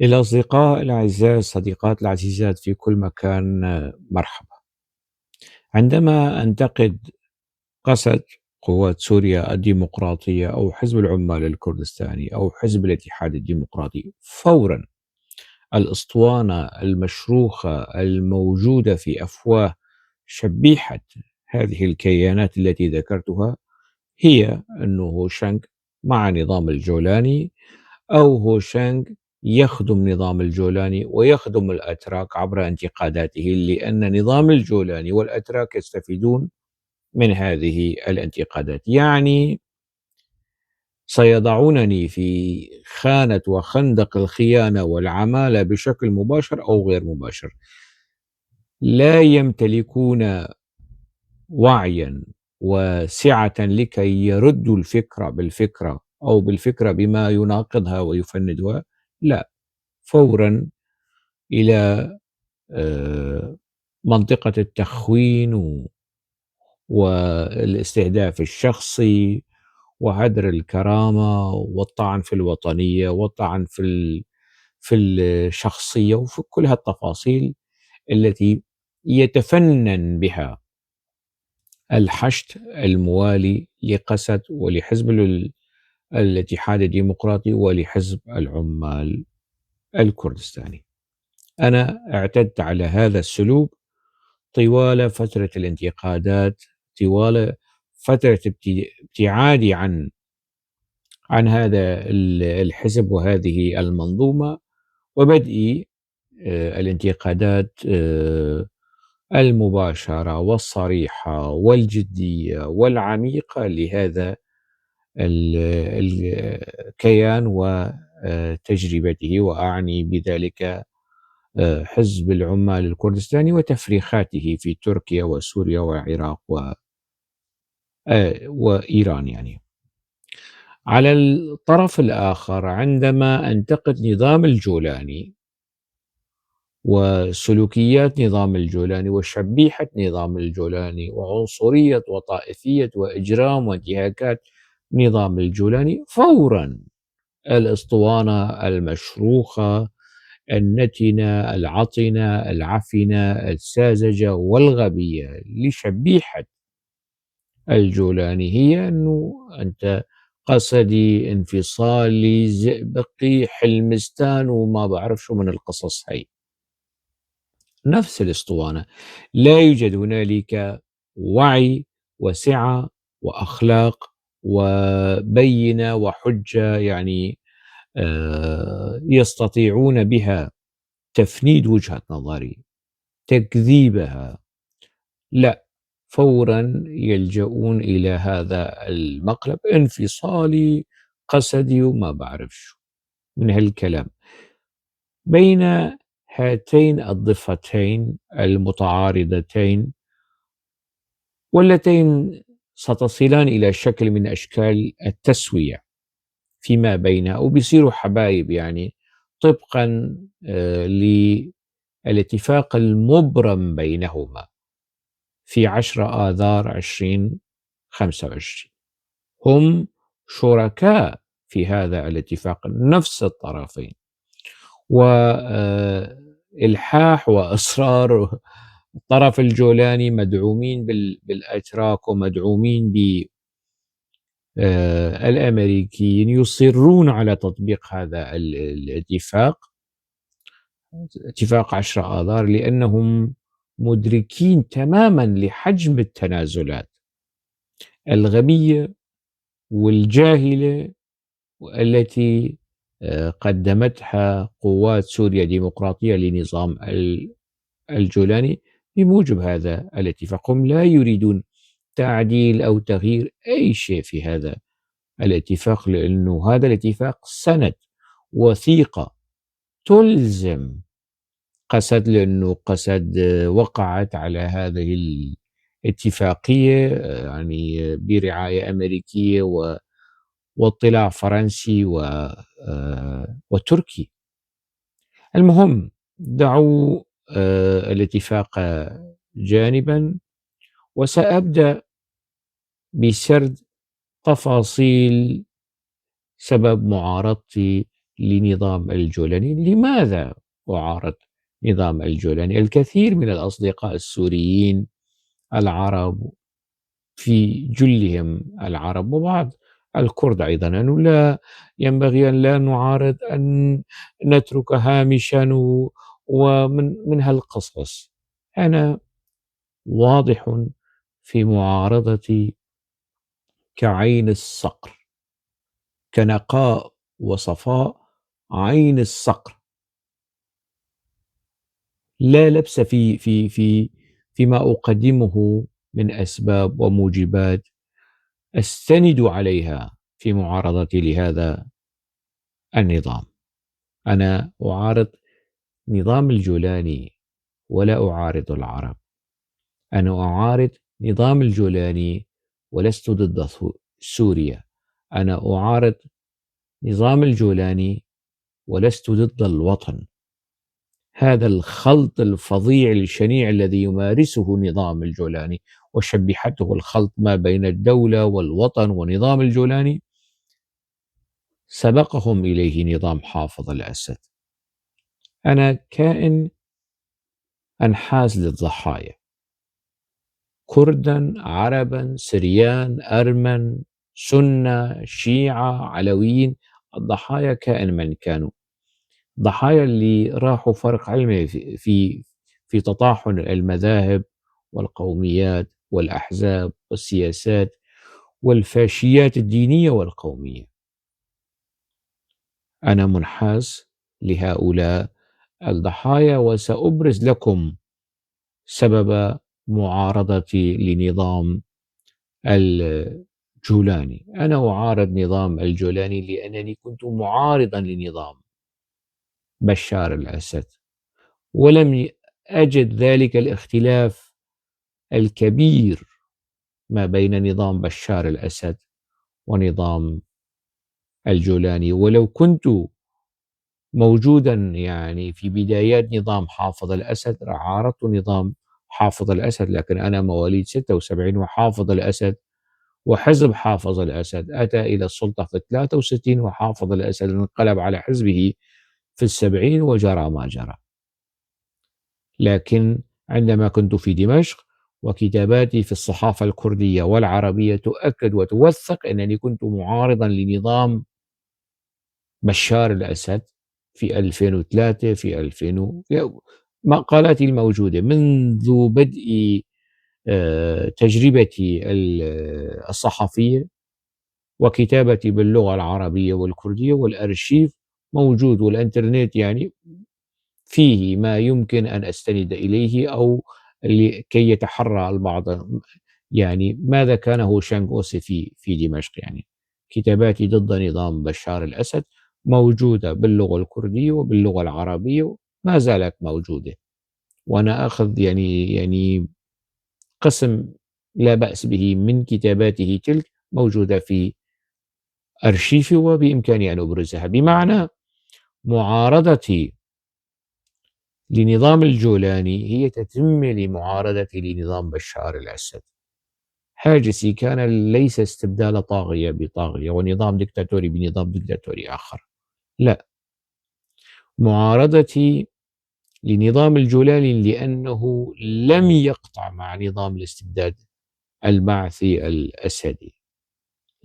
الأصدقاء الأعزاء، الصديقات العزيزات في كل مكان، مرحبا. عندما أنتقد قسد، قوات سوريا الديمقراطية، أو حزب العمال الكردستاني، أو حزب الاتحاد الديمقراطي، فورا الأسطوانة المشروخة الموجودة في أفواه شبيحة هذه الكيانات التي ذكرتها هي أنه هوشنك مع نظام الجولاني، أو هوشنك يخدم نظام الجولاني ويخدم الأتراك عبر انتقاداته، لأن نظام الجولاني والأتراك يستفيدون من هذه الانتقادات. يعني سيضعونني في خانة وخندق الخيانة والعمالة بشكل مباشر أو غير مباشر. لا يمتلكون وعيا وسعة لكي يردوا الفكرة بالفكرة أو بالفكرة بما يناقضها ويفندها، لا، فورا إلى منطقة التخوين والاستهداف الشخصي وهدر الكرامة والطعن في الوطنية والطعن في الشخصية وفي كل هالتفاصيل التي يتفنن بها الحشد الموالي لقسد ولحزب الاتحاد الديمقراطي ولحزب العمال الكردستاني. أنا اعتدت على هذا السلوك طوال فترة الانتقادات، طوال فترة ابتعادي عن هذا الحزب وهذه المنظومة، وبدء الانتقادات المباشرة والصريحة والجدية والعميقة لهذا الكيان وتجربته، وأعني بذلك حزب العمال الكردستاني وتفريخاته في تركيا وسوريا والعراق وإيران. على الطرف الآخر، عندما أنتقد نظام الجولاني وسلوكيات نظام الجولاني وشبيحة نظام الجولاني وعنصرية وطائفية وإجرام وانتهاكات نظام الجولاني، فورا الأسطوانة المشروخة النتنة العطنة العفنة الساذجة والغبية لشبيحة الجولاني هي أنه أنت قسدي انفصالي زئبقي حلمستان وما بعرف شو من القصص هي. نفس الأسطوانة، لا يوجد هنالك وعي وسعة وأخلاق وبينة وحجة يستطيعون بها تفنيد وجهة نظري، تكذيبها، لا، فورا يلجؤون إلى هذا المقلب انفصالي قسدي وما بعرف شو من هالكلام. بين هاتين الضفتين المتعارضتين واللتين ستصلان إلى شكل من أشكال التسوية فيما بينها، أو بيصيروا حبايب طبقا للاتفاق المبرم بينهما في 10 آذار 2025. هم شركاء في هذا الاتفاق، نفس الطرفين، إلحاح وإصرار الطرف الجولاني مدعومين بالأتراك ومدعومين ب الأمريكيين، يصرون على تطبيق هذا الاتفاق، اتفاق 10 آذار، لأنهم مدركين تماما لحجم التنازلات الغبية والجاهلة التي قدمتها قوات سوريا الديمقراطية لنظام الجولاني بموجب هذا الاتفاق. هم لا يريدون تعديل أو تغيير أي شيء في هذا الاتفاق، لأنه هذا الاتفاق سند وثيقة تلزم قسد، لأنه قسد وقعت على هذه الاتفاقية برعاية أمريكية واطلاع فرنسي وتركي. المهم دعوا الاتفاق جانبا، وسأبدأ بسرد تفاصيل سبب معارضتي لنظام الجولاني. لماذا أعارض نظام الجولاني؟ الكثير من الأصدقاء السوريين العرب في جلهم العرب وبعض الكرد أيضا أنه لا ينبغي أن لا نعارض، أن نترك هامشا ومن هالقصص. أنا واضح في معارضتي كعين الصقر، كنقاء وصفاء عين الصقر، لا لبس فيما أقدمه من أسباب وموجبات أستند عليها في معارضتي لهذا النظام. أنا أعارض نظام الجولاني ولا أعارض العرب. أنا أعارض نظام الجولاني ولست ضد سوريا. أنا أعارض نظام الجولاني ولست ضد الوطن. هذا الخلط الفظيع الشنيع الذي يمارسه نظام الجولاني وشبيحته، الخلط ما بين الدولة والوطن ونظام الجولاني، سبقهم إليه نظام حافظ الأسد. أنا كائن أنحاز للضحايا، كردا، عربا، سريان، أرمن، سنة، شيعة، علويين، الضحايا كائن من كانوا، ضحايا اللي راحوا فرق علمي في تطاحن المذاهب والقوميات والأحزاب والسياسات والفاشيات الدينية والقومية. أنا منحاز لهؤلاء الضحايا، وسأبرز لكم سبب معارضتي لنظام الجولاني. أنا أعارض نظام الجولاني لأنني كنت معارضا لنظام بشار الأسد، ولم أجد ذلك الاختلاف الكبير ما بين نظام بشار الأسد ونظام الجولاني. ولو كنت موجودا في بدايات نظام حافظ الأسد عارضت نظام حافظ الأسد، لكن أنا مواليد 76، وحافظ الأسد وحزب حافظ الأسد أتى إلى السلطة في 63، وحافظ الأسد انقلب على حزبه في 70 وجرى ما جرى. لكن عندما كنت في دمشق وكتاباتي في الصحافة الكردية والعربية تؤكد وتوثق أنني كنت معارضا لنظام بشار الأسد في 2003، في 2000 في مقالاتي الموجودة منذ بدء تجربتي الصحفية وكتابتي باللغة العربية والكردية، والأرشيف موجود والإنترنت فيه ما يمكن أن أستند إليه أو لكي يتحرى البعض ماذا كان هوشانغ أوسي في دمشق. كتاباتي ضد نظام بشار الأسد موجودة باللغة الكردية وباللغة العربية، ما زالت موجودة، وأنا أخذ قسم لا بأس به من كتاباته تلك موجودة في أرشيفي وبإمكاني أن أبرزها. بمعنى معارضتي لنظام الجولاني هي تتم لمعارضتي لنظام بشار الأسد. هاجسي كان ليس استبدال طاغية بطاغية ونظام ديكتاتوري بنظام ديكتاتوري آخر، لا، معارضتي لنظام الجولاني لأنه لم يقطع مع نظام الاستبداد البعثي الأسدي،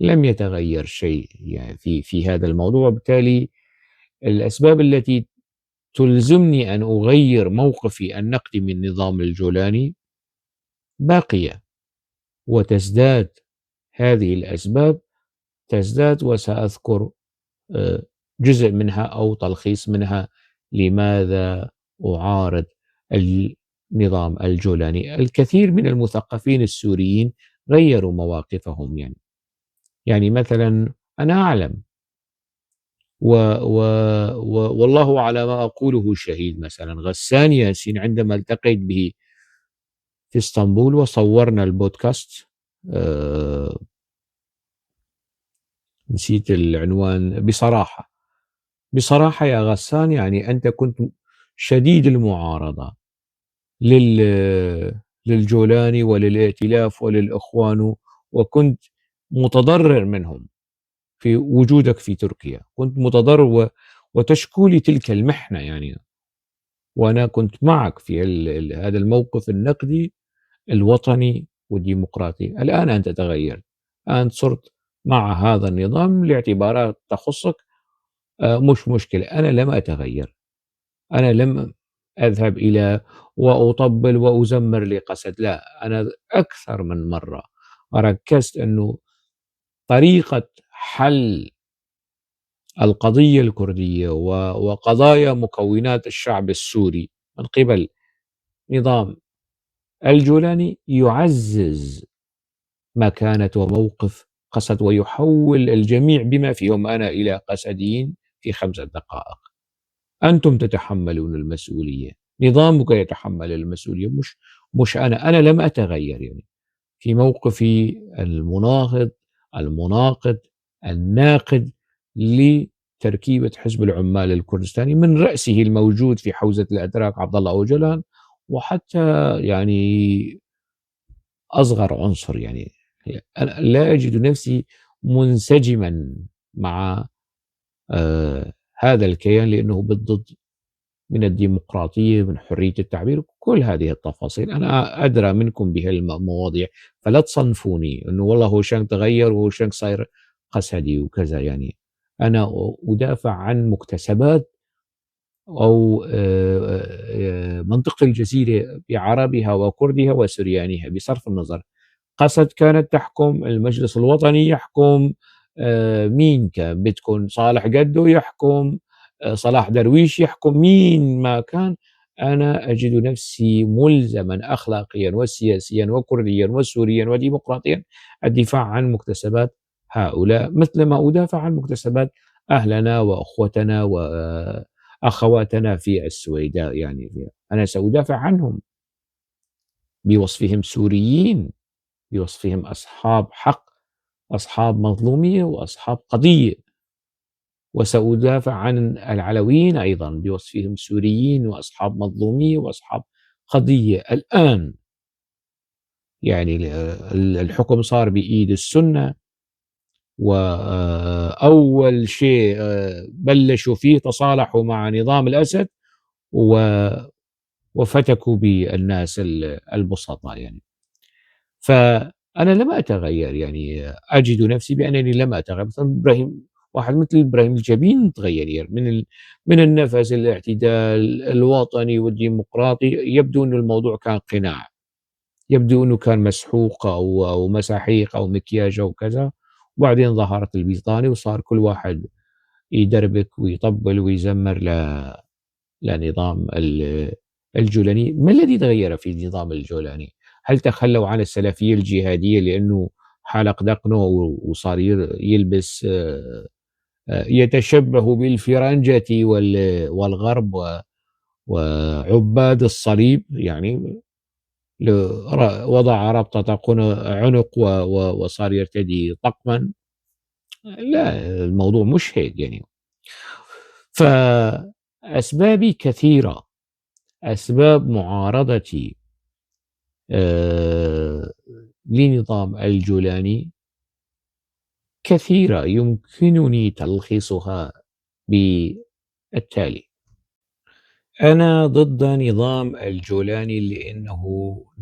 لم يتغير شيء في هذا الموضوع. وبالتالي الأسباب التي تلزمني أن أغير موقفي النقدي من نظام الجولاني باقية، وتزداد هذه الأسباب تزداد، وسأذكر جزء منها أو تلخيص منها لماذا أعارض النظام الجولاني. الكثير من المثقفين السوريين غيروا مواقفهم، مثلا أنا أعلم والله على ما أقوله شهيد، مثلا غسان ياسين عندما التقيت به في اسطنبول وصورنا البودكاست، نسيت العنوان بصراحة يا غسان، أنت كنت شديد المعارضة للجولاني وللائتلاف وللإخوان، وكنت متضرر منهم في وجودك في تركيا، كنت متضرر وتشكو لي تلك المحنة يعني، وأنا كنت معك في هذا الموقف النقدي الوطني والديمقراطي. الآن أنت تغيرت، أنت صرت مع هذا النظام لاعتبارات تخصك، مش مشكلة. أنا لم أتغير، أنا لم أذهب إلى وأطبل وأزمر لقسد، لا، أنا أكثر من مرة ركزت أنه طريقة حل القضية الكردية وقضايا مكونات الشعب السوري من قبل نظام الجولاني يعزز مكانة وموقف قسد ويحول الجميع بما فيهم أنا إلى قسديين في 5 دقائق. أنتم تتحملون المسؤولية، نظامك يتحمل المسؤولية، مش أنا. أنا لم أتغير في موقفي المناهض المناقض الناقد لتركيبة حزب العمال الكردستاني من رأسه الموجود في حوزة الأتراك عبد الله أوجلان، وحتى أصغر عنصر. أنا لا أجد نفسي منسجما مع هذا الكيان، لأنه بالضد من الديمقراطية، من حرية التعبير، كل هذه التفاصيل أنا أدرى منكم بهالمواضيع، فلا تصنفوني أنه والله هوشنك تغير وهوشنك صاير قسدي وكذا. أنا أدافع عن مكتسبات أو منطقة الجزيرة بعربها وكردها وسريانها بصرف النظر. قسد كانت تحكم، المجلس الوطني يحكم، مين كان بدكم صالح قدو يحكم، صلاح درويش يحكم، مين ما كان، أنا أجد نفسي ملزما أخلاقيا وسياسيا وكرديا وسوريا وديمقراطيا الدفاع عن مكتسبات هؤلاء، مثل ما أدافع عن مكتسبات أهلنا وأخوتنا وأخواتنا في السويداء. أنا سأدافع عنهم بوصفهم سوريين، بوصفهم أصحاب حق، أصحاب مظلومية وأصحاب قضية، وسأدافع عن العلويين أيضا بوصفهم سوريين وأصحاب مظلومية وأصحاب قضية. الآن الحكم صار بإيد السنة، وأول شيء بلشوا فيه تصالحوا مع نظام الأسد وفتكوا بالناس البسطاء. فأنا لم أتغير، أجد نفسي بأنني لم أتغير. مثلا واحد مثل إبراهيم الجبين تغير من النفس الاعتدال الوطني والديمقراطي، يبدو أن الموضوع كان قناع، يبدو أنه كان مسحوق أو مساحيق أو مكياج أو كذا، وبعدين ظهرت البيطاني وصار كل واحد يدربك ويطبل ويزمر لنظام الجولاني. ما الذي تغير في النظام الجولاني؟ هل تخلوا عن السلفية الجهادية لأنه حلق دقنه وصار يلبس، يتشبه بالفرنجة والغرب وعباد الصليب، وضع ربطة عنق وصار يرتدي طقما؟ لا، الموضوع مش هيك. فأسبابي كثيرة، أسباب معارضتي لنظام الجولاني كثيرة يمكنني تلخيصها بالتالي. أنا ضد نظام الجولاني لأنه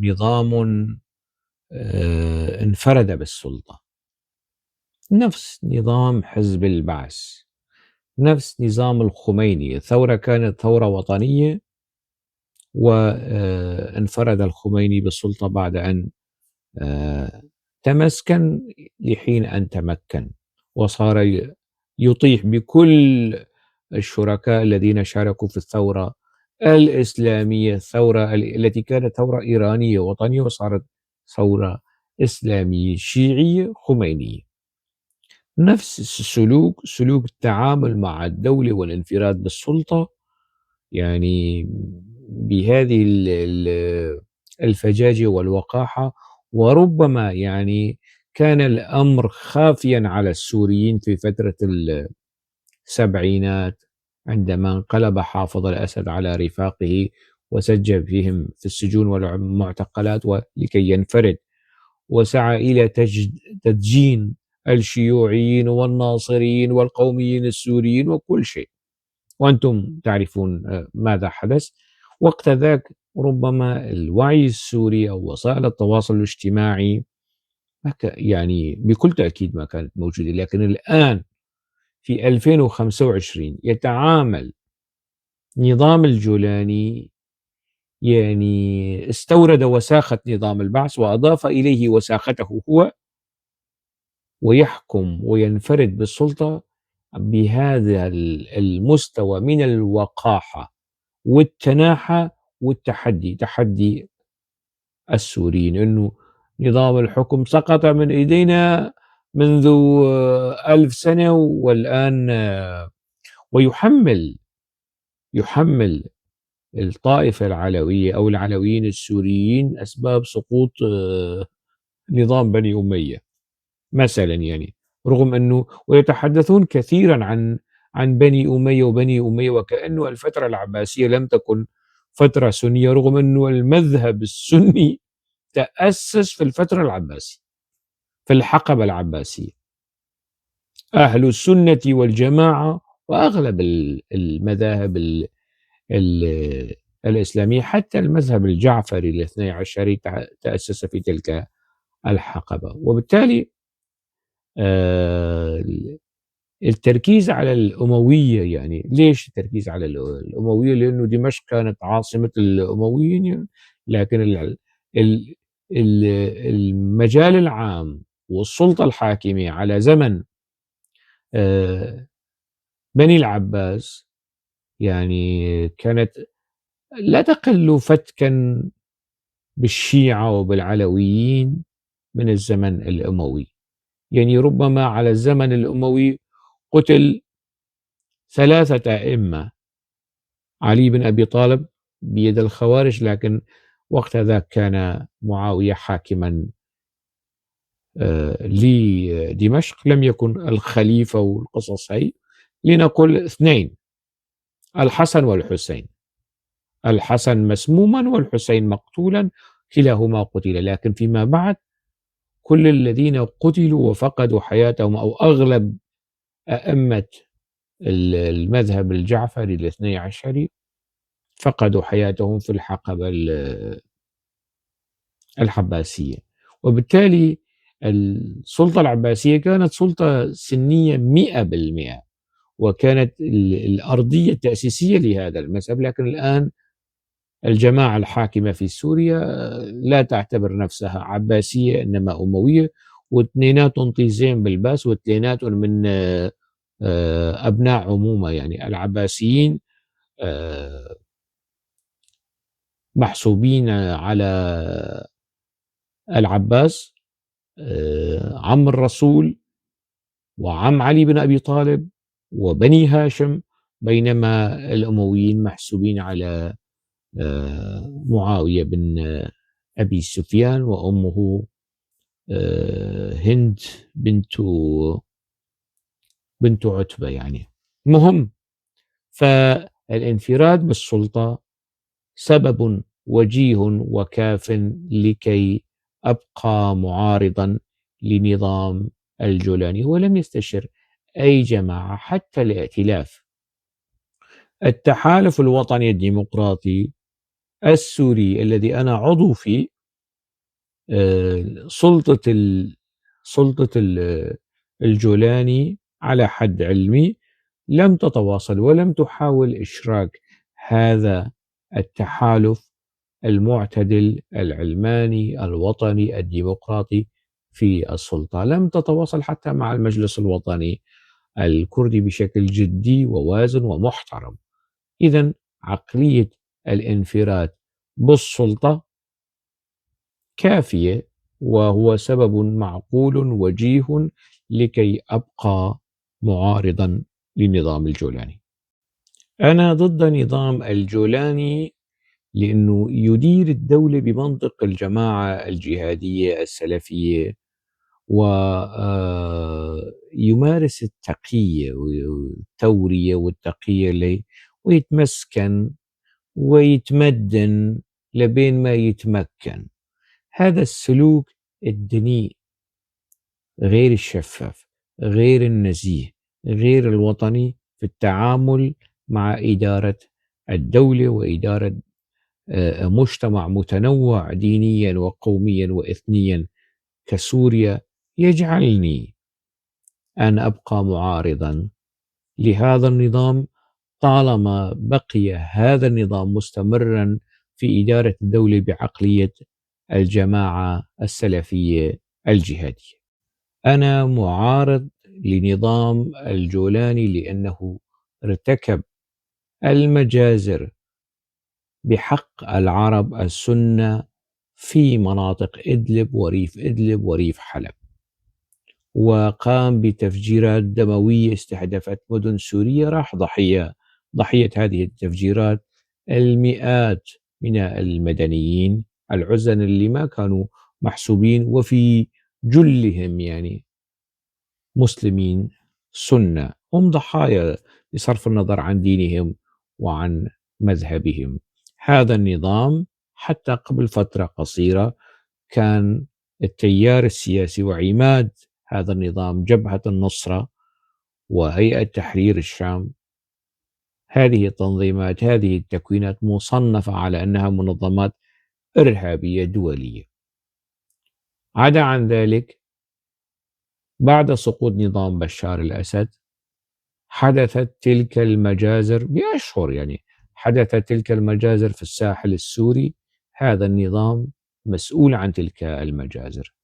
نظام انفرد بالسلطة، نفس نظام حزب البعث، نفس نظام الخميني. الثورة كانت ثورة وطنية، وانفرد الخميني بالسلطة بعد أن تمسكن لحين أن تمكن، وصار يطيح بكل الشركاء الذين شاركوا في الثورة الإسلامية، الثورة التي كانت ثورة إيرانية وطنية وصارت ثورة إسلامية شيعية خمينية. نفس السلوك، سلوك التعامل مع الدولة والانفراد بالسلطة، بهذه الفجاجة والوقاحة. وربما كان الأمر خافيا على السوريين في فترة السبعينات عندما انقلب حافظ الأسد على رفاقه وسجل فيهم في السجون والمعتقلات ولكي ينفرد، وسعى إلى تدجين الشيوعيين والناصريين والقوميين السوريين وكل شيء. وأنتم تعرفون ماذا حدث وقت ذاك. ربما الوعي السوري أو وسائل التواصل الاجتماعي يعني بكل تأكيد ما كانت موجودة، لكن الآن في 2025 يتعامل نظام الجولاني، يعني استورد وساخة نظام البعث وأضاف إليه وساخته هو، ويحكم وينفرد بالسلطة بهذا المستوى من الوقاحة والتناحة والتحدي، تحدي السوريين، أنه نظام الحكم سقط من إيدينا منذ 1000 سنة والآن، ويحمل الطائفة العلوية أو العلويين السوريين أسباب سقوط نظام بني أمية مثلا، يعني رغم أنه ويتحدثون كثيرا عن بني أمية وبني أمية، وكأنه الفترة العباسية لم تكن فترة سنية، رغم أنه المذهب السني تأسس في الفترة العباسية، في الحقبة العباسية. أهل السنة والجماعة وأغلب المذاهب الإسلامية، حتى المذهب الجعفري الاثني عشري تأسس في تلك الحقبة. وبالتالي التركيز على الأموية، يعني ليش التركيز على الأموية؟ لأنه دمشق كانت عاصمة الأمويين، لكن المجال العام والسلطة الحاكمة على زمن بني العباس يعني كانت لا تقل فتكا بالشيعة وبالعلويين من الزمن الأموي. يعني ربما على الزمن الأموي قتل 3 أئمة، علي بن أبي طالب بيد الخوارج، لكن وقت ذاك كان معاوية حاكما لدمشق، لم يكن الخليفة والقصص هي. لنقل 2، الحسن والحسين، الحسن مسموما والحسين مقتولا، كلاهما قتل. لكن فيما بعد كل الذين قتلوا وفقدوا حياتهم أو أغلب أئمة المذهب الجعفري الاثني عشري فقدوا حياتهم في الحقبة العباسية. وبالتالي السلطة العباسية كانت سلطة سنية 100%، وكانت الأرضية التأسيسية لهذا المذهب. لكن الآن الجماعة الحاكمة في سوريا لا تعتبر نفسها عباسية إنما أموية، واثنيناتهم طيزين بالباس، واثنيناتهم من أبناء عمومة. يعني العباسيين محسوبين على العباس عم الرسول وعم علي بن أبي طالب وبني هاشم، بينما الأمويين محسوبين على معاوية بن أبي سفيان وأمه هند بنت عتبة. يعني مهم، فالانفراد بالسلطة سبب وجيه وكاف لكي أبقى معارضا لنظام الجولاني. هو لم يستشر أي جماعة، حتى الائتلاف التحالف الوطني الديمقراطي السوري الذي أنا عضو فيه، سلطة الجولاني على حد علمي لم تتواصل ولم تحاول إشراك هذا التحالف المعتدل العلماني الوطني الديمقراطي في السلطة. لم تتواصل حتى مع المجلس الوطني الكردي بشكل جدي ووازن ومحترم. إذن عقلية الانفراد بالسلطة كافية، وهو سبب معقول وجيه لكي أبقى معارضا لنظام الجولاني. أنا ضد نظام الجولاني لأنه يدير الدولة بمنطق الجماعة الجهادية السلفية، ويمارس التقية والتورية والتقية ويتمسكن ويتمدن لبين ما يتمكن. هذا السلوك الدنيء غير الشفاف غير النزيه غير الوطني في التعامل مع إدارة الدولة وإدارة مجتمع متنوع دينيا وقوميا وإثنيا كسوريا يجعلني أن أبقى معارضا لهذا النظام طالما بقي هذا النظام مستمرا في إدارة الدولة بعقلية الجماعة السلفية الجهادية. أنا معارض لنظام الجولاني لأنه ارتكب المجازر بحق العرب السنة في مناطق إدلب وريف إدلب وريف حلب، وقام بتفجيرات دموية استهدفت مدن سورية راح ضحية هذه التفجيرات المئات من المدنيين العزل اللي ما كانوا محسوبين، وفي جلهم مسلمين سنة، هم ضحايا بصرف النظر عن دينهم وعن مذهبهم. هذا النظام حتى قبل فترة قصيرة كان التيار السياسي وعماد هذا النظام جبهة النصرة وهيئة تحرير الشام، هذه التنظيمات هذه التكوينات مصنفة على أنها منظمات إرهابية دولية. عدا عن ذلك بعد سقوط نظام بشار الأسد حدثت تلك المجازر بأشهر، حدثت تلك المجازر في الساحل السوري. هذا النظام مسؤول عن تلك المجازر،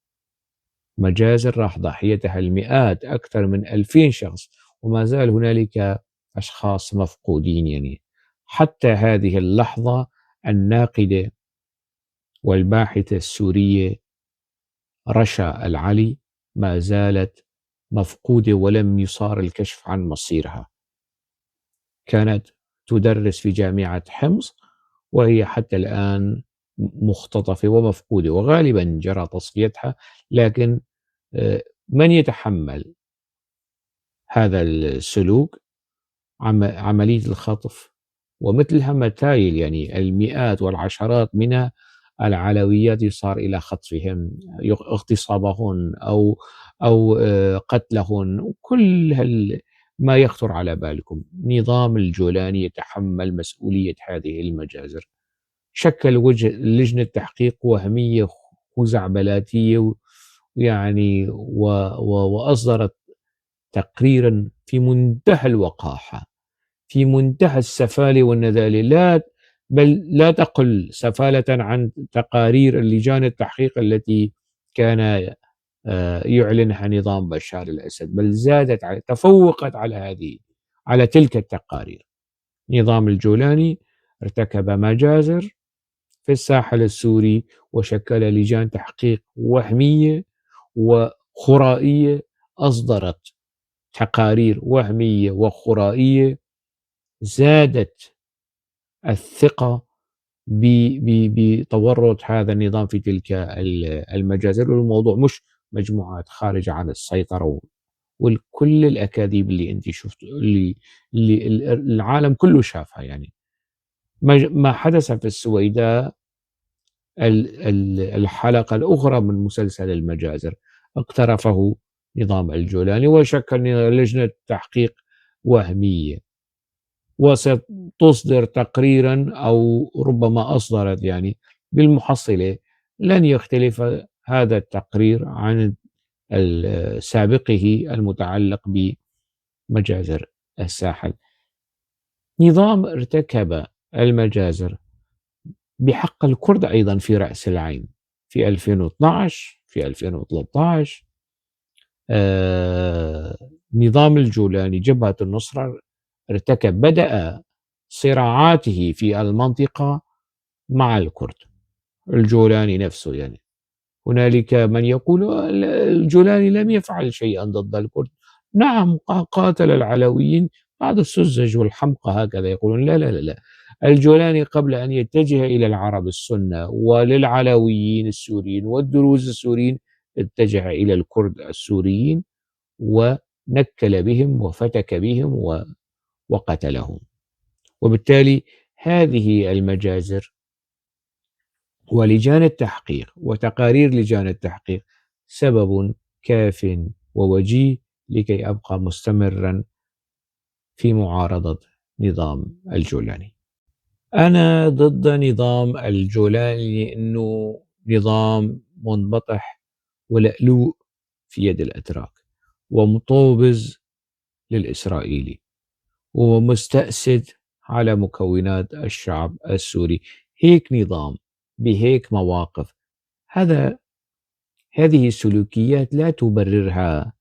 مجازر راح ضحيتها المئات، أكثر من 2000 شخص، وما زال هنالك أشخاص مفقودين. حتى هذه اللحظة الناقدة والباحثة السورية رشا العلي ما زالت مفقودة ولم يصار الكشف عن مصيرها. كانت تدرس في جامعة حمص وهي حتى الآن مختطفة ومفقودة، وغالبا جرى تصفيتها، لكن من يتحمل هذا السلوك؟ عملية الخطف ومثلها متايل، المئات والعشرات من العلويات يصار إلى خطفهم، اغتصابهن أو قتلهن، وكل ما يخطر على بالكم. نظام الجولاني يتحمل مسؤولية هذه المجازر. شكل وجه لجنة تحقيق وهمية خزعبلاتية وأصدرت تقريرا في منتهى الوقاحة، في منتهى السفالة والنذالة، بل لا تقل سفالة عن تقارير اللجان التحقيق التي كان يعلنها نظام بشار الأسد، بل تفوقت على تلك التقارير. نظام الجولاني ارتكب مجازر في الساحل السوري وشكل لجان تحقيق وهمية وخرائية، أصدرت تقارير وهمية وخرائية زادت الثقة بتورط هذا النظام في تلك المجازر. والموضوع مش مجموعات خارجة عن السيطرة وكل الأكاذيب اللي أنت شفت، اللي العالم كله شافها. ما حدث في السويداء الحلقة الأخرى من مسلسل المجازر اقترفه نظام الجولاني وشكل لجنة تحقيق وهمية، وستصدر تقريرا أو ربما أصدرت، بالمحصلة لن يختلف هذا التقرير عن سابقه المتعلق بمجازر الساحل. نظام ارتكب المجازر بحق الكرد أيضا في رأس العين في 2012، في 2013. نظام الجولاني جبهة النصرة بدأ صراعاته في المنطقة مع الكرد، الجولاني نفسه. هنالك من يقول الجولاني لم يفعل شيئا ضد الكرد. نعم، قاتل العلويين، بعض السذج والحمقى هكذا يقولون. لا، لا، لا، لا، الجولاني قبل أن يتجه إلى العرب السنة وللعلويين السوريين والدروز السوريين اتجه إلى الكرد السوريين ونكل بهم وفتك بهم وقتلهم. وبالتالي هذه المجازر ولجان التحقيق وتقارير لجان التحقيق سبب كاف ووجيه لكي أبقى مستمرا في معارضة نظام الجولاني. أنا ضد نظام الجولاني لأنه نظام منبطح ولألوء في يد الأتراك، ومطوبز للإسرائيلي، ومستأسد على مكونات الشعب السوري. هيك نظام بهيك مواقف، هذه السلوكيات لا تبررها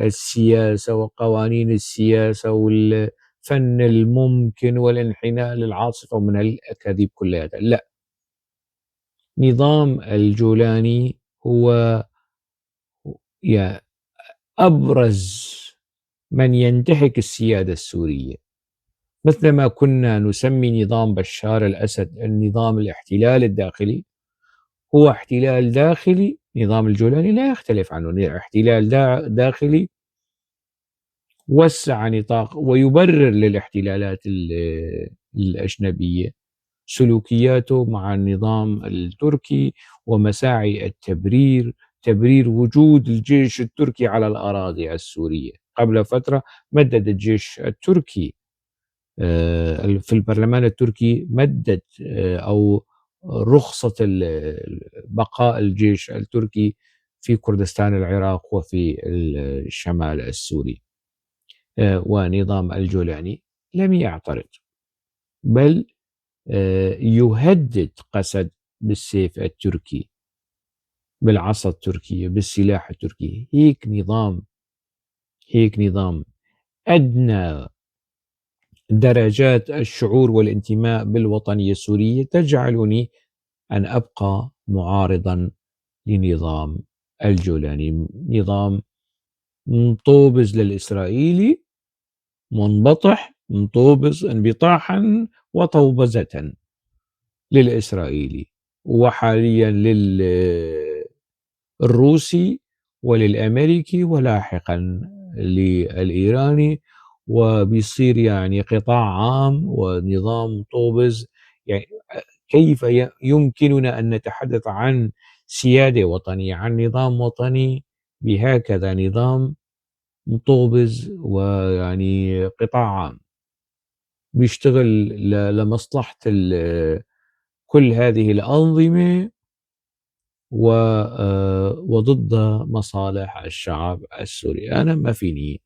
السياسة وقوانين السياسة والفن الممكن والانحناء للعاصفة ومن الأكاذيب كلها. لا، نظام الجولاني هو أبرز من ينتهك السيادة السورية، مثلما كنا نسمي نظام بشار الأسد النظام الاحتلال الداخلي، هو احتلال داخلي. نظام الجولاني لا يختلف عنه، احتلال داخلي وسع نطاق ويبرر للاحتلالات الأجنبية سلوكياته مع النظام التركي ومساعي التبرير، تبرير وجود الجيش التركي على الأراضي السورية. قبل فترة مدد الجيش التركي في البرلمان التركي، مدد، أو رخصة بقاء الجيش التركي في كردستان العراق وفي الشمال السوري. ونظام الجولاني لم يعترض، بل يهدد قسد بالسيف التركي، بالعصا التركية، بالسلاح التركي. هيك نظام أدنى درجات الشعور والانتماء بالوطنية السورية تجعلني أن أبقى معارضا لنظام الجولاني، نظام مطوبز للإسرائيلي، منبطح، مطوبز انبطاحا وطوبزة للإسرائيلي، وحاليا للروسي وللأمريكي ولاحقا للإيراني، وبيصير قطاع عام ونظام طوبز. كيف يمكننا أن نتحدث عن سيادة وطنية، عن نظام وطني بهكذا نظام مطوبز ويعني قطاع عام بيشتغل لمصلحة كل هذه الأنظمة وضد مصالح الشعب السوري؟ أنا ما فيني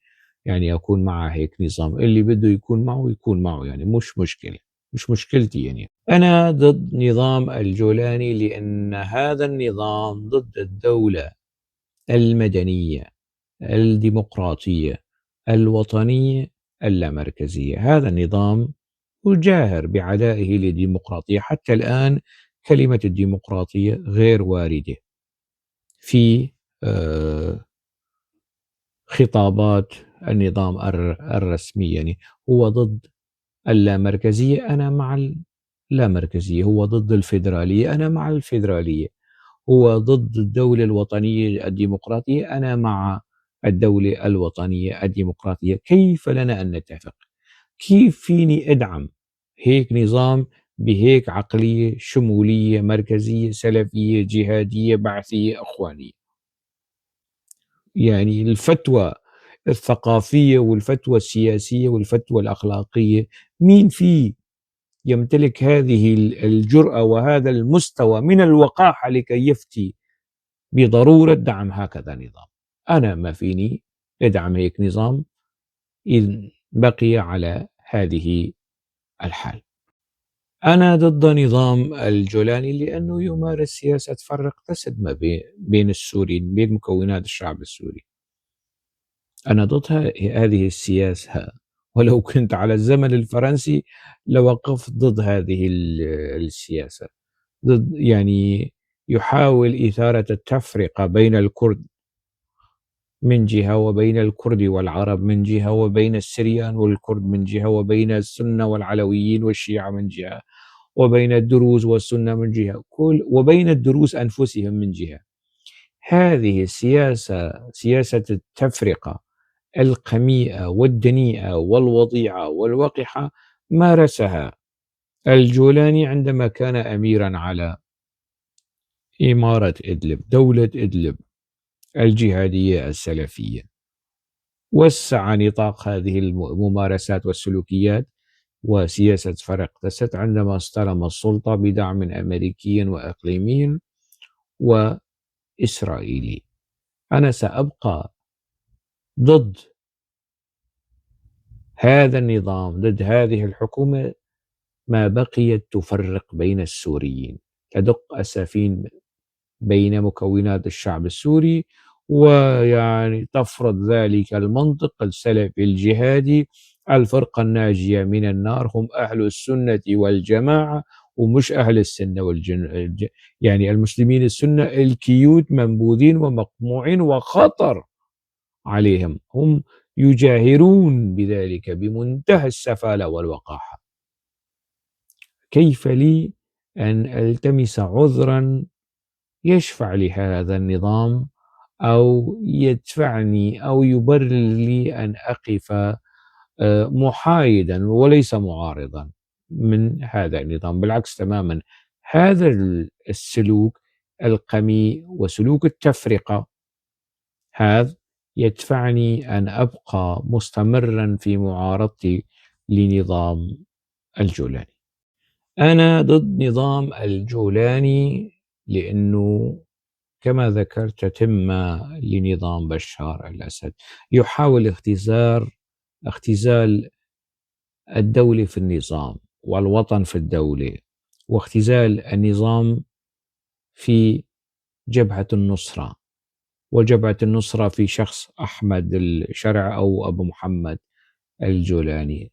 أكون مع هيك نظام، اللي بده يكون معه يكون معه، مش مشكلة، مش مشكلتي. أنا ضد نظام الجولاني لأن هذا النظام ضد الدولة المدنية الديمقراطية الوطنية اللامركزية. هذا النظام يجاهر بعدائه للديمقراطية، حتى الآن كلمة الديمقراطية غير واردة في خطابات النظام الرسمي. هو ضد اللامركزية، أنا مع اللامركزية، هو ضد الفيدرالية، أنا مع الفيدرالية، هو ضد الدولة الوطنية الديمقراطية، أنا مع الدولة الوطنية الديمقراطية. كيف لنا أن نتفق؟ كيف فيني أدعم هيك نظام بهيك عقلية شمولية مركزية سلفية جهادية بعثية أخوانية؟ الفتوى الثقافية والفتوى السياسية والفتوى الأخلاقية، مين فيه يمتلك هذه الجرأة وهذا المستوى من الوقاحة لكي يفتي بضرورة دعم هكذا نظام؟ أنا ما فيني أدعم هيك نظام إن بقي على هذه الحال. أنا ضد نظام الجولاني لأنه يمارس سياسة فرق تسد ما بين السوريين، بين مكونات الشعب السوري. أنا ضد هذه السياسة، ولو كنت على الزمن الفرنسي لوقفت ضد هذه السياسة. ضد يحاول إثارة التفرقة بين الكرد من جهة، وبين الكرد والعرب من جهة، وبين السريان والكرد من جهة، وبين السنة والعلويين والشيعة من جهة، وبين الدروز والسنة من جهة، وبين الدروز أنفسهم من جهة. هذه السياسة، سياسة التفرقة القميئة والدنيئة والوضيعة والوقحة، مارسها الجولاني عندما كان أميرا على إمارة إدلب، دولة إدلب الجهادية السلفية. وسع نطاق هذه الممارسات والسلوكيات وسياسة فرق تسد عندما استلم السلطة بدعم أمريكي وإقليمي وإسرائيلي. أنا سأبقى ضد هذا النظام، ضد هذه الحكومة، ما بقيت تفرق بين السوريين، تدق أسافين بين مكونات الشعب السوري، ويعني تفرض ذلك المنطق السلفي الجهادي. الفرقة الناجية من النار هم أهل السنة والجماعة، ومش أهل السنة والجن، يعني المسلمين السنة الكيوت منبوذين ومقموعين وخطر عليهم، هم يجاهرون بذلك بمنتهى السفالة والوقاحة. كيف لي أن ألتمس عذرا يشفع لهذا النظام أو يدفعني أو يبرر لي أن أقف محايدا وليس معارضا من هذا النظام؟ بالعكس تماما، هذا السلوك القميء وسلوك التفرقة هذا يدفعني أن أبقى مستمرا في معارضتي لنظام الجولاني. أنا ضد نظام الجولاني لأنه كما ذكرت تتم لنظام بشار الأسد، يحاول اختزال الدولة في النظام والوطن في الدولة، واختزال النظام في جبهة النصرة، وجبهة النصرة في شخص أحمد الشرع أو أبو محمد الجولاني.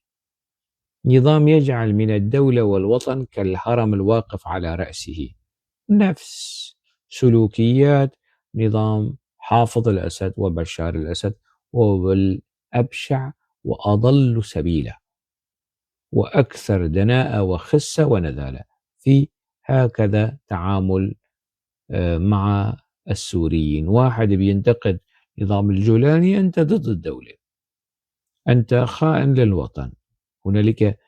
نظام يجعل من الدولة والوطن كالهرم الواقف على رأسه، نفس سلوكيات نظام حافظ الأسد وبشار الأسد، وهو الأبشع وأضل سبيلا وأكثر دناءة وخسة ونذالة في هكذا تعامل مع السوريين. واحد بينتقد نظام الجولاني، أنت ضد الدولة، أنت خائن للوطن. هنالك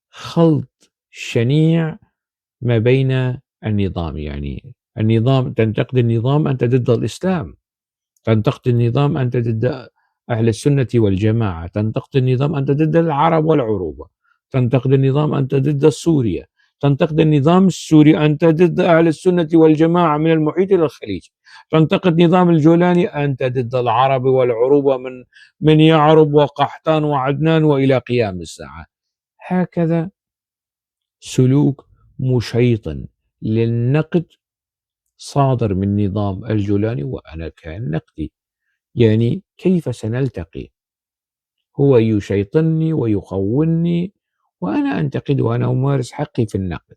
خلط شنيع ما بين النظام، يعني النظام تنتقد النظام أنت ضد الإسلام، تنتقد النظام أنت ضد أهل السنة والجماعة، تنتقد النظام أنت ضد العرب والعروبة، تنتقد النظام أنت ضد سوريا، تنتقد النظام السوري أنت ضد أهل السنة والجماعة من المحيط إلى الخليج، تنتقد نظام الجولاني أنت ضد العرب والعروبة من يعرب وقحطان وعدنان وإلى قيام الساعة. هكذا سلوك مشيطن للنقد صادر من نظام الجولاني، وأنا كان نقدي. يعني كيف سنلتقي؟ هو يشيطني ويخونني وأنا أنتقد، وأنا أمارس حقي في النقد،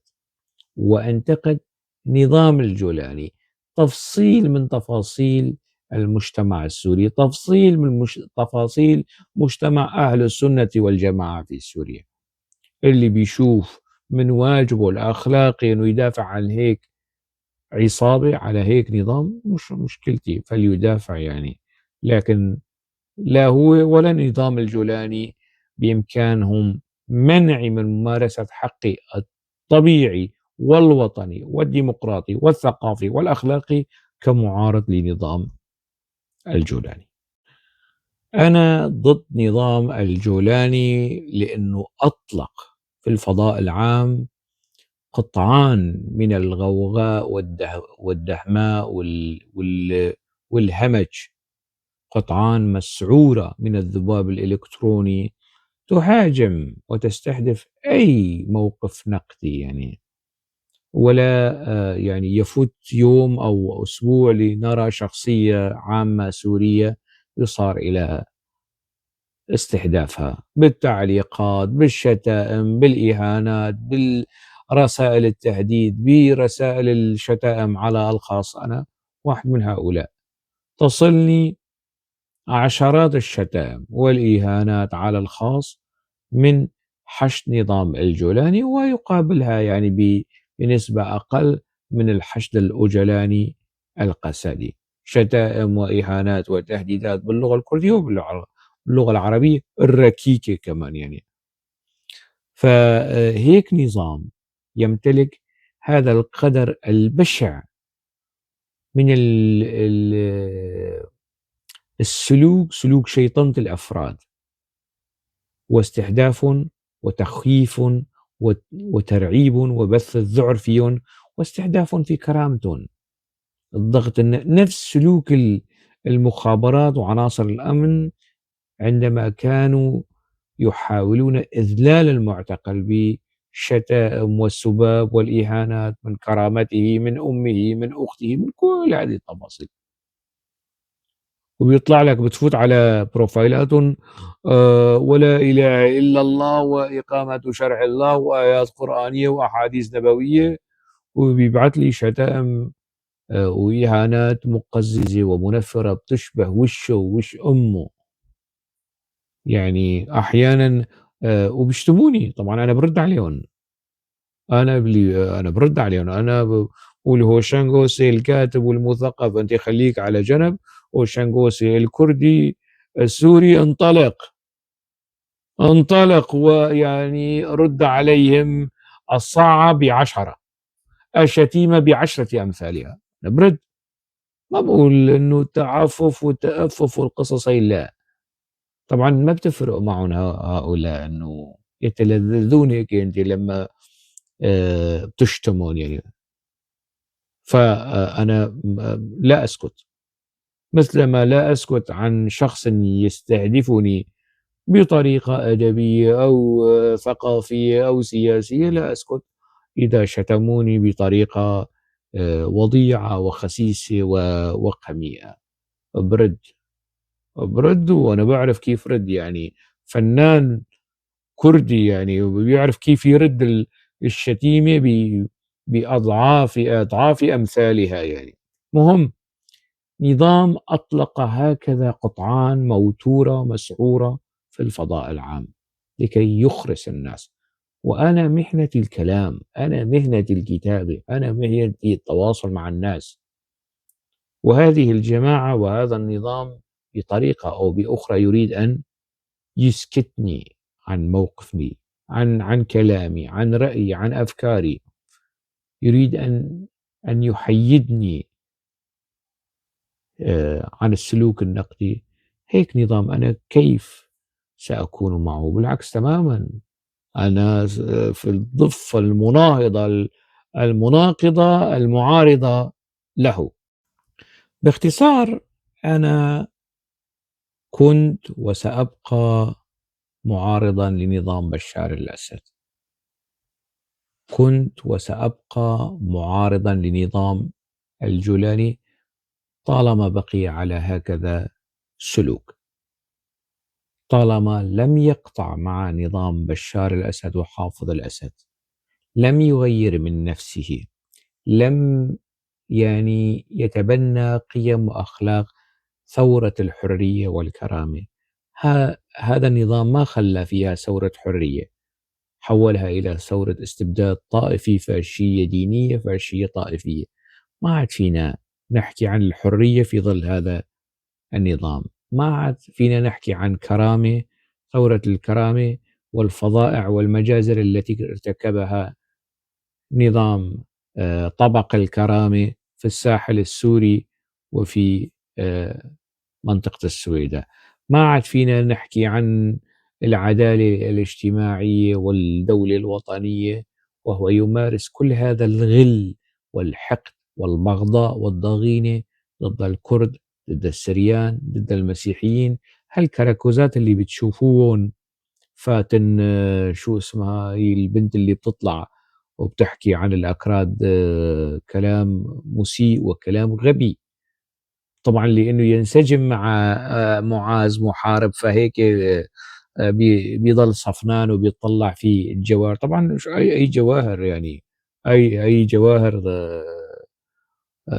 وأنتقد نظام الجولاني، تفصيل من تفاصيل المجتمع السوري، تفصيل من تفاصيل مجتمع أهل السنة والجماعة في سوريا، اللي بيشوف من واجبه الأخلاقي أنه يدافع عن هيك عصابة، على هيك نظام، مش مشكلتي، فليدافع يعني. لكن لا هو ولا النظام الجولاني بإمكانهم منعي من ممارسة حقي الطبيعي والوطني والديمقراطي والثقافي والأخلاقي كمعارض لنظام الجولاني. أنا ضد نظام الجولاني لأنه أطلق في الفضاء العام قطعان من الغوغاء والدهماء والهمج، قطعان مسعورة من الذباب الإلكتروني تهاجم وتستهدف أي موقف نقدي، ولا يفوت يوم أو أسبوع لنرى شخصية عامة سورية يصار إلى استهدافها بالتعليقات، بالشتائم، بالإهانات، بالرسائل التهديد، برسائل الشتائم على الخاص. أنا واحد من هؤلاء، تصلني عشرات الشتائم والإهانات على الخاص من حشد نظام الجولاني، ويقابلها بنسبة أقل من الحشد الأوجلاني القسدي، شتائم وإهانات وتهديدات باللغة الكردية وباللغة العربية الركيكة كمان. فهيك نظام يمتلك هذا القدر البشع من السلوك سلوك شيطنة الأفراد واستهداف وتخييف وترعيب وبث الذعر فيهم واستهداف في كرامتهم. الضغط نفس سلوك المخابرات وعناصر الأمن عندما كانوا يحاولون إذلال المعتقل بالشتائم والسباب والإهانات من كرامته، من أمه، من أخته، من كل هذه التفاصيل. وبيطلع لك بتفوت على بروفايلاتهم، ولا إله إلا الله وإقامة شرع الله وآيات قرآنية وأحاديث نبوية، وبيبعت لي شتائم وإهانات مقززة ومنفرة بتشبه وشه ووش أمه. أحيانا، وبيشتموني، طبعا أنا برد عليهم، أنا برد عليهم، أنا بقول هوشنغوسي الكاتب والمثقف أنت خليك على جنب، هوشنغوسي الكردي السوري انطلق، انطلق، ويعني رد عليهم الصاعة ب10، الشتيمة ب10 أمثالها. أنا برد، ما بقول إنه التعفف والتأفف والقصص هي، لا طبعا ما بتفرق معهم هؤلاء إنه يتلذذون هيك أنت لما، بتشتمون يعني. فأنا لا أسكت، مثلما لا أسكت عن شخص يستهدفني بطريقة أدبية أو ثقافية أو سياسية، لا أسكت إذا شتموني بطريقة، وضيعة وخسيسة وقميئة. برد، وأنا بعرف كيف رد، فنان كردي وبيعرف كيف يرد الشتيمة بأضعاف أضعاف أمثالها. مهم نظام أطلق هكذا قطعان موتورة مسعورة في الفضاء العام لكي يخرس الناس. وأنا مهنة الكلام، أنا مهنة الكتابة، أنا مهنة التواصل مع الناس، وهذه الجماعة وهذا النظام بطريقة أو بأخرى يريد أن يسكتني عن موقفي، عن كلامي، عن رأيي، عن أفكاري، يريد أن يحيدني، عن السلوك النقدي. هيك نظام أنا كيف سأكون معه؟ بالعكس تماما، أنا في الضفة المناهضة المناقضة المعارضة له. باختصار أنا كنت وسأبقى معارضا لنظام بشار الأسد، كنت وسأبقى معارضا لنظام الجولاني طالما بقي على هكذا سلوك، طالما لم يقطع مع نظام بشار الأسد وحافظ الأسد، لم يغير من نفسه، لم يتبنى قيم وأخلاق ثورة الحرية والكرامة. هذا النظام ما خلى فيها ثورة حرية، حولها إلى ثورة استبداد طائفي، فاشية دينية، فاشية طائفية. ما عاد فينا نحكي عن الحرية في ظل هذا النظام، ما عاد فينا نحكي عن كرامة، ثورة الكرامة والفظائع والمجازر التي ارتكبها نظام، طبق الكرامة في الساحل السوري وفي، منطقة السويداء. ما عاد فينا نحكي عن العدالة الاجتماعية والدولة الوطنية وهو يمارس كل هذا الغل والحقد والبغضاء والضغينة ضد الكرد، ضد السريان، ضد المسيحيين. هالكراكوزات اللي بتشوفوهم فاتن، شو اسمها هي البنت اللي بتطلع وبتحكي عن الأكراد، كلام مسيء وكلام غبي، طبعا لأنه ينسجم مع، معاذ محارب، فهيك، بيضل صفنان وبيطلع في الجواهر. طبعا شو أي جواهر يعني، أي جواهر،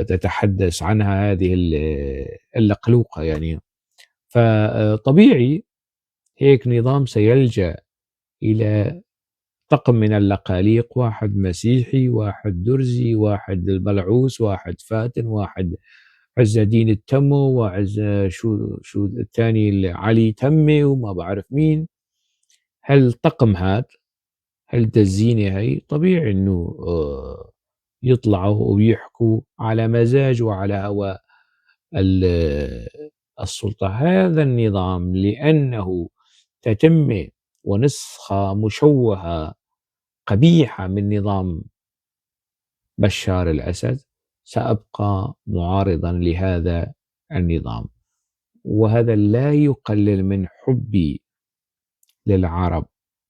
تتحدث عنها هذه اللقلوقة يعني. فطبيعي هيك نظام سيلجأ إلى طقم من اللقاليق، واحد مسيحي، واحد درزي، واحد البلعوس، واحد فاتن، واحد عز الدين التمو، وعز شو الثاني اللي علي تمي وما بعرف مين. هالطقم هاد، هالدزينة هاي، طبيعي إنه، يطلعوا ويحكوا على مزاج وعلى هوى السلطة. هذا النظام لأنه تتم ونسخة مشوهة قبيحة من نظام بشار الأسد، سأبقى معارضا لهذا النظام، وهذا لا يقلل من حبي للعرب،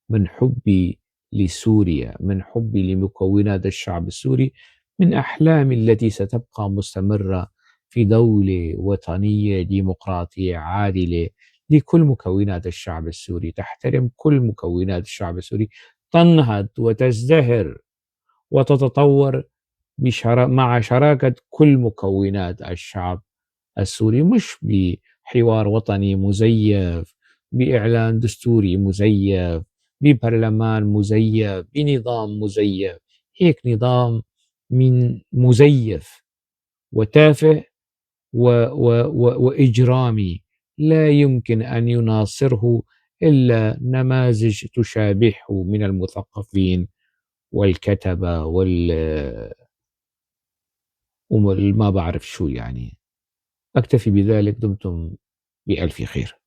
من حبي لسوريا، من حبي لمكونات الشعب السوري، من أحلامي التي ستبقى مستمرة في دولة وطنية ديمقراطية عادلة لكل مكونات الشعب السوري، تحترم كل مكونات الشعب السوري، تنهض وتزدهر وتتطور مع شراكة كل مكونات الشعب السوري، مش بحوار وطني مزيف، بإعلان دستوري مزيف، ببرلمان مزيف، بنظام مزيف. هيك نظام من مزيف وتافه وإجرامي لا يمكن أن يناصره إلا نماذج تشابهه من المثقفين والكتبة وما بعرف شو يعني. أكتفي بذلك، دمتم بألف خير.